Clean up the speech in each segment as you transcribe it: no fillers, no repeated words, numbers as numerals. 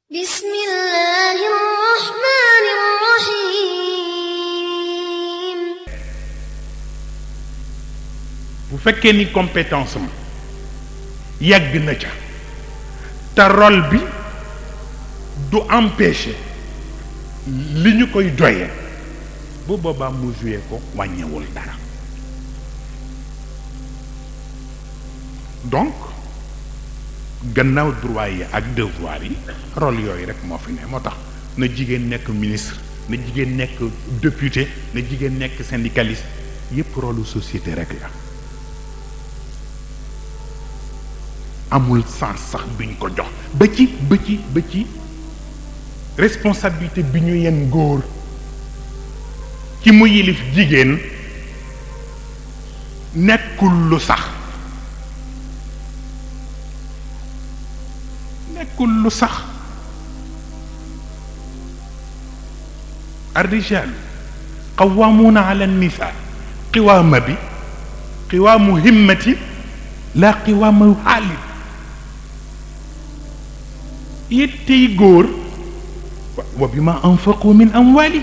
بسم الله الرحمن الرحيم. bu fekkee ni compétence am yàgg na ca te rôle bi du empêcher li ñu koy doyee bu boobaa mu joué ko wàññewul dara. donc gannaaw droit yi ak devoir yi rôle yooyu rek moo fi ne moo tax na jigéen nekk ministre na jigéen nekk député na jigéen nekk syndicaliste yépp rôle société rek la. amul sens sax biñ ko jox ba ci responsabilité bi ñu yenn góor ci mu yilif jigéen nekkul lu sax nekkul lu sax ar-rijal qawwamuna ala an-nisa qiwaama bi qiwaamu himmati la qiwaamu xaalit yittey góor wa bima anfaqu min amwali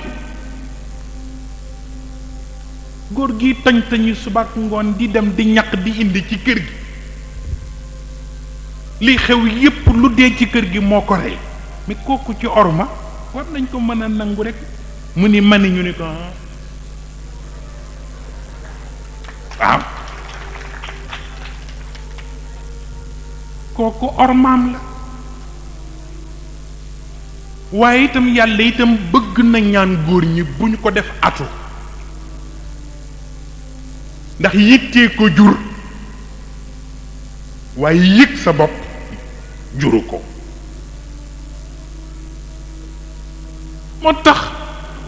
góor gi tañ-tañi subaak ngoon di dem di ñaq di indi ci kër gi li xew yépp lu dee ci kër gi moo ko rey mais kooku ci orma war nañ ko mën a nangu rek mu ni mani ñu ni ko waaw kooku ormaam la. waaye itam yàlla itam bëgg na ñaan góor ñi bu ñu ko def atu ndax yittee ko jur waaye yëg sa bopp juru ko moo tax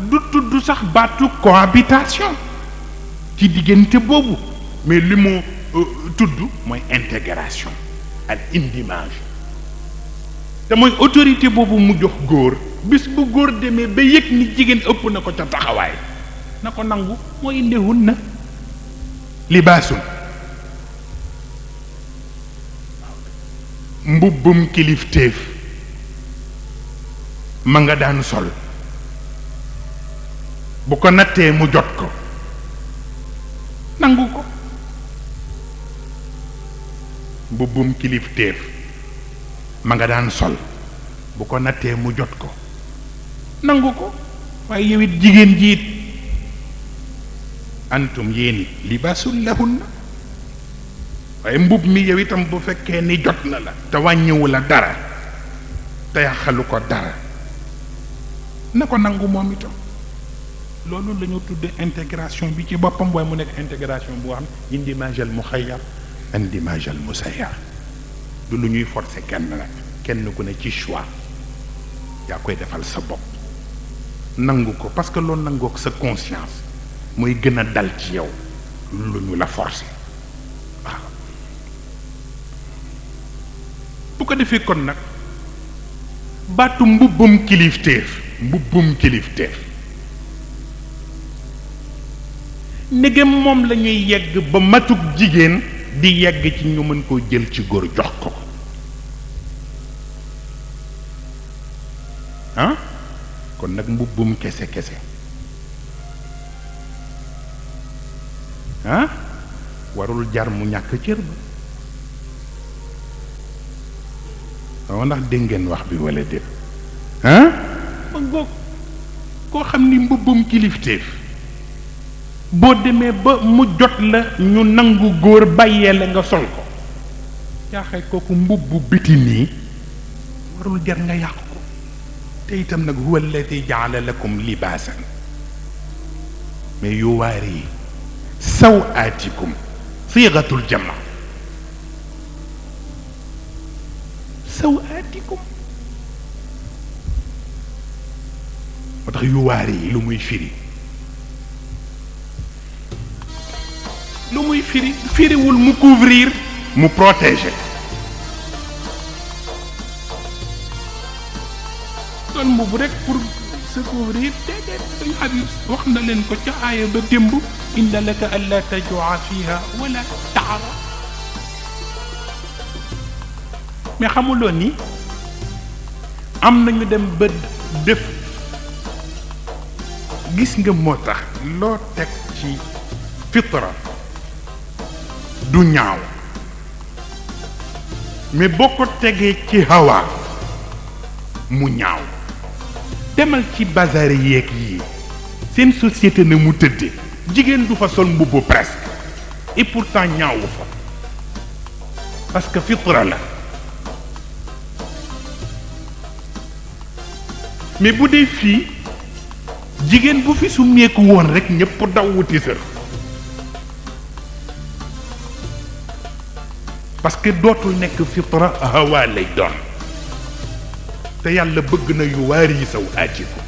du tudd sax baatu cohabitation ci diggante boobu mais li mu tudd mooy intégration ak indimage te mooy autorité boobu mu jox góor bis bu góor demee ba yëg ni jigéen ëpp na ko ca taxawaay na ko nangu mooy lehun na libaasun mbubbum kilifteef ma nga daan sol bu ko nattee mu jot ko nangu ko mbubbum kilifteef ma nga daan sol bu ko nattee mu jot ko nangu ko waaye yow it jigéen jiit antum yéen it libaasul lahunna waaye mbub mi yow itam bu fekkee ni jot na la te wàññiwu la dara te yàqalu ko dara na ko nangu moom itam loolu la ñu tudde intégration bi ci boppam waaye mu nekk intégration bu xam indimage al muxayyar indimage al musayyar du lu ñuy forcer kenn nag kenn ku ne ci choix yaa koy defal sa bopp nangu ko parce que loolu nangook sa conscience mooy gën a dal ci yow lu ñu la forcer waaw bu ko defee kon nag baatu mbubbum kilifteef ndegem moom la ñuy yegg ba matuk jigéen di yegg ci ñu mën koo jël ci góor jox ko ah kon nag mbubbum kese ah warul jar mu ñàkk cër ba waaw ndax dégg ngeen wax bi walla déet ah ma ngoog koo xam ni mbubbum kilifteef boo demee ba mu jot la ñu nangu góor bàyyee la nga sol ko jaaxee kooku mbubbu biti nii warul jar nga yàq ko te itam nag huwa allati jaala lakum libaasan mais yuwaari sawaatikum siixatul jama sawaatikum moo tax yuwaari yi lu muy firi firiwul mu couvrir mu protéger doon mbubu rek pour se couvrir déedéet dañ Habib wax na leen ko ca aaya ba démb inna laka alla tajua fiha wala taara mais xamuloo ni am nañu dem ba def gis nga moo tax loo teg ci fitra du ñaaw mais boo ko tegee ci hawa mu ñaaw demal ci bazar yeeg yi seen société na mu tëddee jigéen du fa sol mbubbu presque et pourtant ñaawu fa parce que fitra la mais bu dee fii jigéen bu fi su meeku woon rek ñëpp daw wuti sër parce que dootul nekk fitra hawa lay doon te yàlla bëgg na yu waari saw aajiku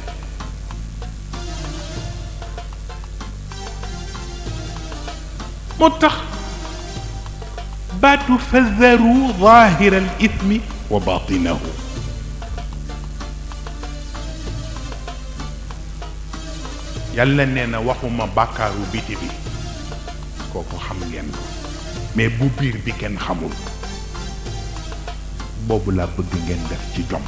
moo tax baatu fazaru zahira al ithmi wa batinahu yàlla nee na waxuma bàkkaaru biti bi kooku xam ngeen ko mais bu biir bi kenn xamul boobu laa bëgg ngeen def ci jom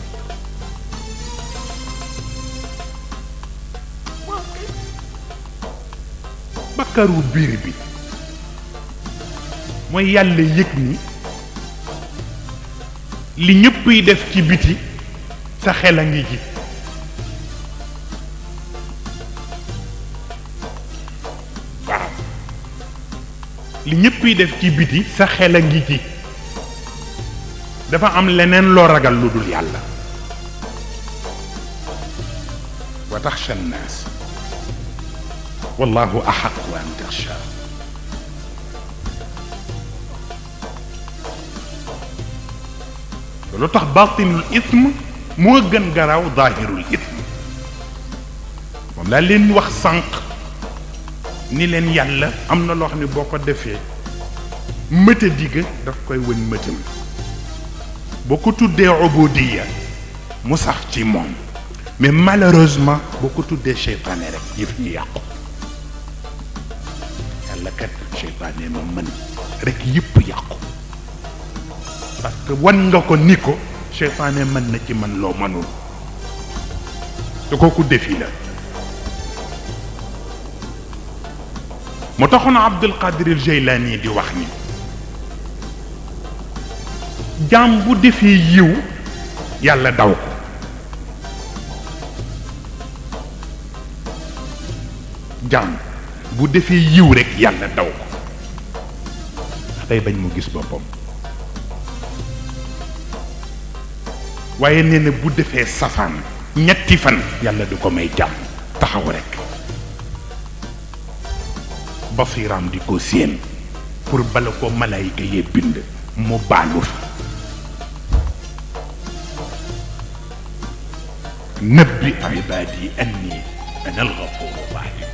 bàkkaaru biir bi mooy yàlla yëg ni li ñëpp yi def ci biti sa xel a ngi ji li ñëpp yi def ci biti sa xel a ngi ci dafa am leneen loo ragal lu dul yàlla wa taxsha nnaas wallahu axaqu an taxsha loolu tax baatinul ism moo gën garaaw zaahirul ism moom laa leen wax sànq ni leen yàlla am na loo xam ne boo ko defee mëta digga daf koy wën mëtam boo ko tuddee ubudiya mu sax ci moom mais malheureusement boo ko tuddee seytaane rek yëf yi yàqu yàlla kat seytaane ma mën rek yëpp yàqu parce que wan nga ko ni ko seytaane mën na ci man loo mënul te kooku defi la moo taxoon Abdul Qadir al Jaylaani di wax ni jaam bu defee yiw yàlla daw ko jaam bu defee yiw rek yàlla daw ko day bañ mu gis boppam waaye nee na bu defee safaan ñetti fan yàlla du ko may jàmm taxaw rek basiiraam di ko séen pour bala ko malaayika yee bind mu baalu fa nabbi ibaadi anni ana alxafuru rahim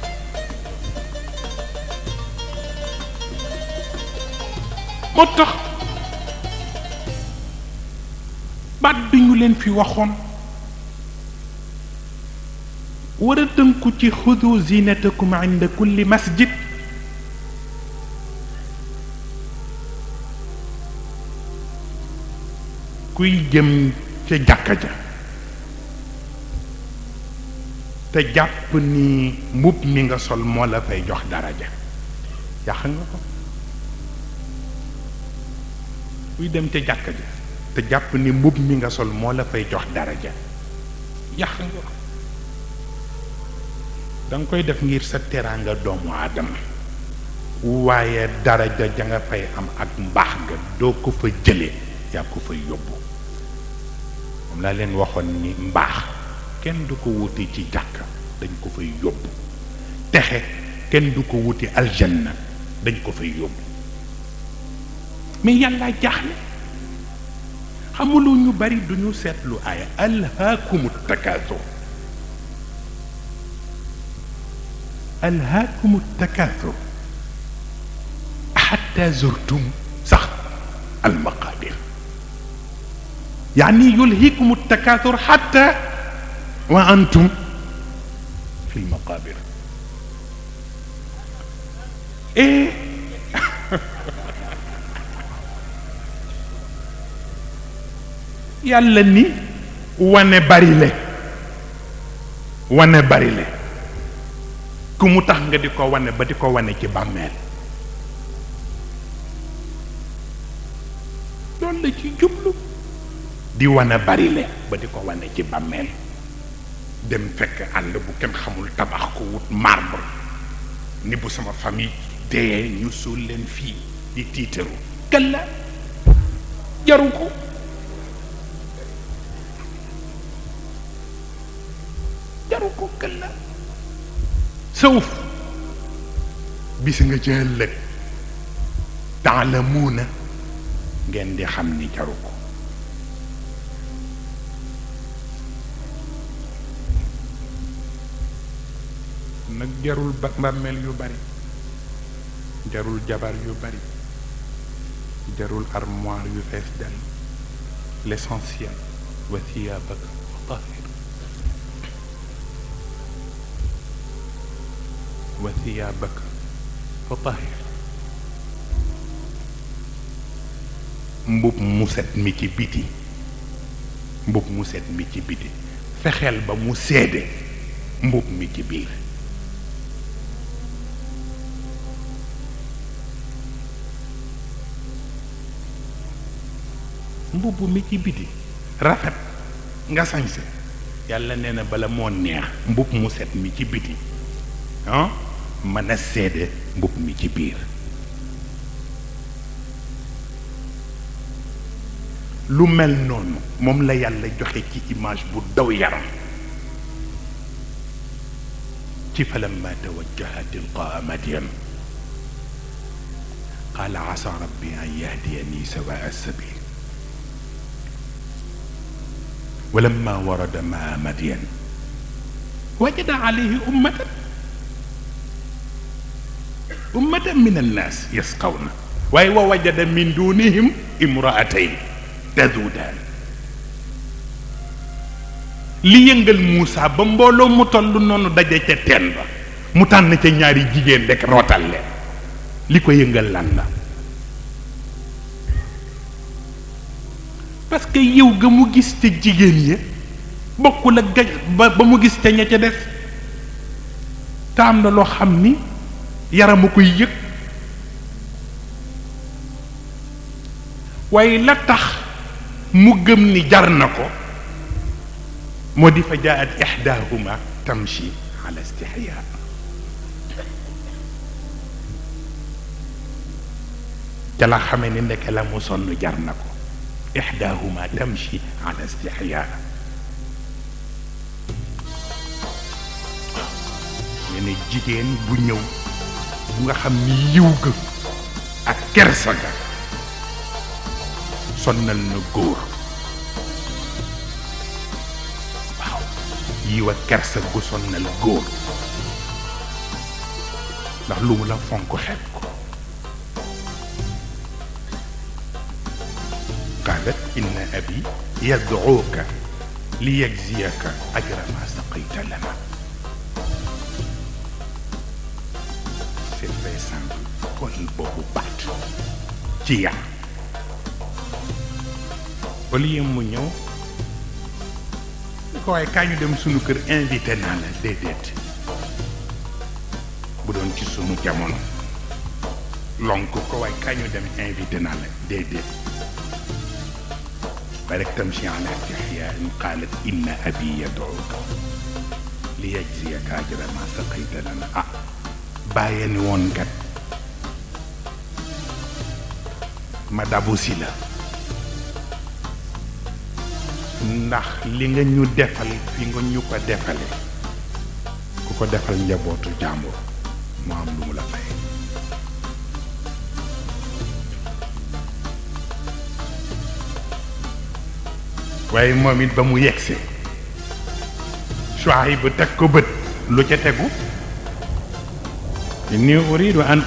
moo tax baat bi ñu leen fi waxoon war a tënku ci xudu zinatakum inda kulli masjid kuy jëm ca jàkka ja te jàpp ni mbubb mi nga sol moo la fay jox daraja yàq nga ko kuy dem ca jàkka ja te jàpp ni mbubb mi nga sol moo la fay jox daraja yàq nga ko danga koy def ngir sa teraanga doomu aadama waaye daraja ja nga fay am ak mbaax nga doo ko fa jëlee yaa ko fay yóbbu moom laa leen waxoon ni mbaax kenn du ko wuti ci jàkka dañ ko fay yóbbu texe kenn du ko wuti aljanna dañ ko fay yóbbu mais yàlla jaaxle xamuloo ñu bari duñu seetlu aaya alhaakumu takaasur alhaakumu takaasur xatta zurtum sax almaqabir يعني يلهيكم التكاثر حتى وأنتم في المقابر إيه يلا ني wane bari le ku mu tax nga di ko wane ba di ko wane ci bàmmeel loolu la ci jublu di wane bari le ba di ko wane ci bàmmeel dem fekk àll bu kenn xamul tabax ko wut marbre ni bu sama famille dee ñu suul leen fii di tiitaru kalla jaru ko kalla sawf bis nga ci ëllëg taalamuuna ngeen di xam ni jaru ko nag jarul bàmmeel yu bari jarul jabar yu bari jarul armoire yu fees dal l'essentiel wa thiyaabaka fatahhir wa thiyaabaka fatahhir mbub mu set mi ci biti fexeel ba mu seede mbub mi ci biir mbubb mi ci biti rafet nga sañse yàlla nee na bala moo neex mbubb mu set mi ci biti mën a seede mbubb mi ci biir lu mel noonu moom la yàlla joxe ci image bu daw yaram ci falamma tawajjaha tilqaa madyan qaala asa rabbi an yahdiyani sawaa sabil ولما ورد ماء مدين وجد عليه أمة من الناس يسقون ووجد من دونهم امرأتين تذودان li yëngal Moussa ba mbooloo mu toll noonu daje ca teen ba mu tànn ca ñaari jigéen rek rootal leen li ko yëngal lan la parce que yow ga mu gis ca jigéen ya bokkul ak ba mu gis ca ña ca def te am na loo xam ni yaram a koy yëg waaye la tax mu gëm ni jar na ko moo di fa jaat ihdaahuma tamshi ala istihyaa ca la xamee ni ndeke la mu sonn jar na ko إحداهما تمشي على استحياء يعني جيجين بو ñew bu nga xam ni yiw ga ak kersa ga sonnal na góor waaw yiw ak kersa gu sonnal góor ndax lu mu la fonk xeeb ko قالت إن أبي يدعوك ليجزيك أجر ما سقيت لنا. C'est très simple. Kon boobu baat ci yar au lieu mu ñëw ni ko waaye kaa ñu dem sunu kër invité naa la déedéet bu doon ci sunu jamono lonk ko waaye kaa ñu dem invité naa la déedéet برك تمشي على استحياء قالت إن أبي يدعوك ليجزيك أجر ما سقيت لنا باين وونغات ما دابوسي لا ndax li nga ñu defal fi nga ñu ko defale ku ko defal njabootu jàmbur mu am lu mu la fay waaye moom it ba mu yegsee Shuayb bu teg ko bët lu ca tegu inni uridu an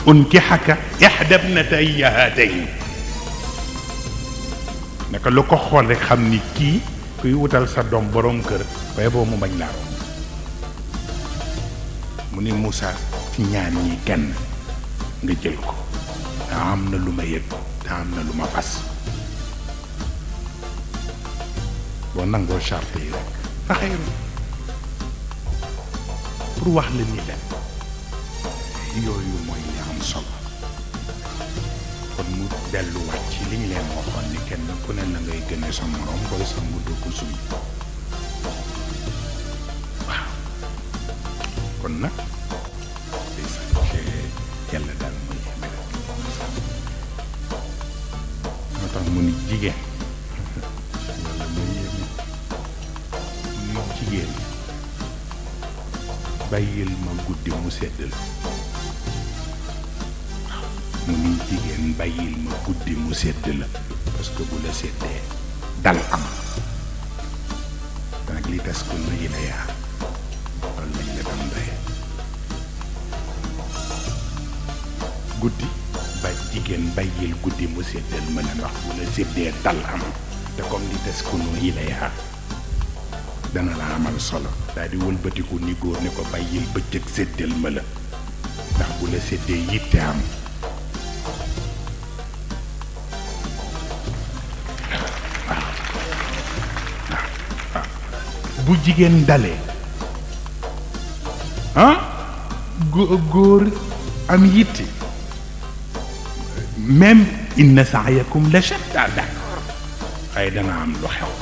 unkihaka ihda ibnatayya hatayn naka lu ko xool rek xam ni kii kuy wutal sa doom borom kër waaye boobu mu bañ laa romb mu ni Moussa ci ñaar ñi kenn nga jël ko te am na lu ma yëg te am na lu ma fas boo nangoo charte yi rek fa xayru pour wax la ni leen yooyu mooy li am solo kon mu delluwaat ci li ñu leen waxoon ni kenn ku ne la ngay gëne sa morom booy sangu doo ko suy waaw kon nag day sant yàlla daal mooy yéeme rek moo tax mu ni jigéen yàlla mooy yéeme mu ni jigéen bàyyil ma guddi mu sedd la mu ni jigéen bàyyil ma guddi mu sedd la parce que bu la seddee dal am nag li tas ko nuyu la yaa loolu lañ la doon doyee guddi ba jigéen bàyyil guddi mu seddal mën a ndax bu la seddee dal am te comme li tas ko nuyu la yaa dana la amal solo daal di wëlbatiku ni góor ne ko bàyyil bëccëg seddal ma la ndax bu la seddee yitte am bu jigéen dalee ah góor am yitte même inna sa'yakum la shatta d'accord waaye dana am lu xew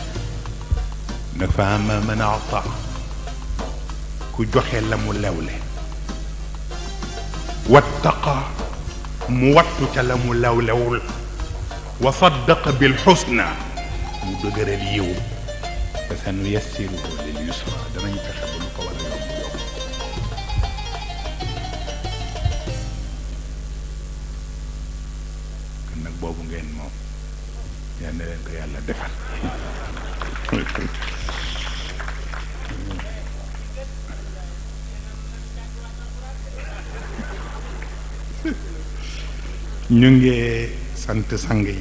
dafa am man ata ku joxe la mu lewle wattaqa mu wattu ca la mu lewlewul wa saddaqa bil xusna mu dëgëral yiw fa sanuyassiruhu lil yusra danañ fexe ba lu ko war a yomb yomb kon nag boobu ngeen moom yal na leen ko yàlla defal ñu ngi sant sang yi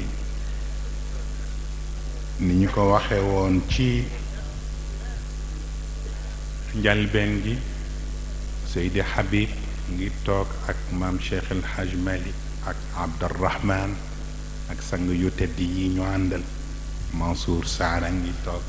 ni ñu ko waxe woon ci njalbeen gi Seydi Habib ngi toog ak maam Cheikh El Hadj Malick ak Abdurrahman ak sang yu tedd yi ñu àndal Mansour Saara ngi toog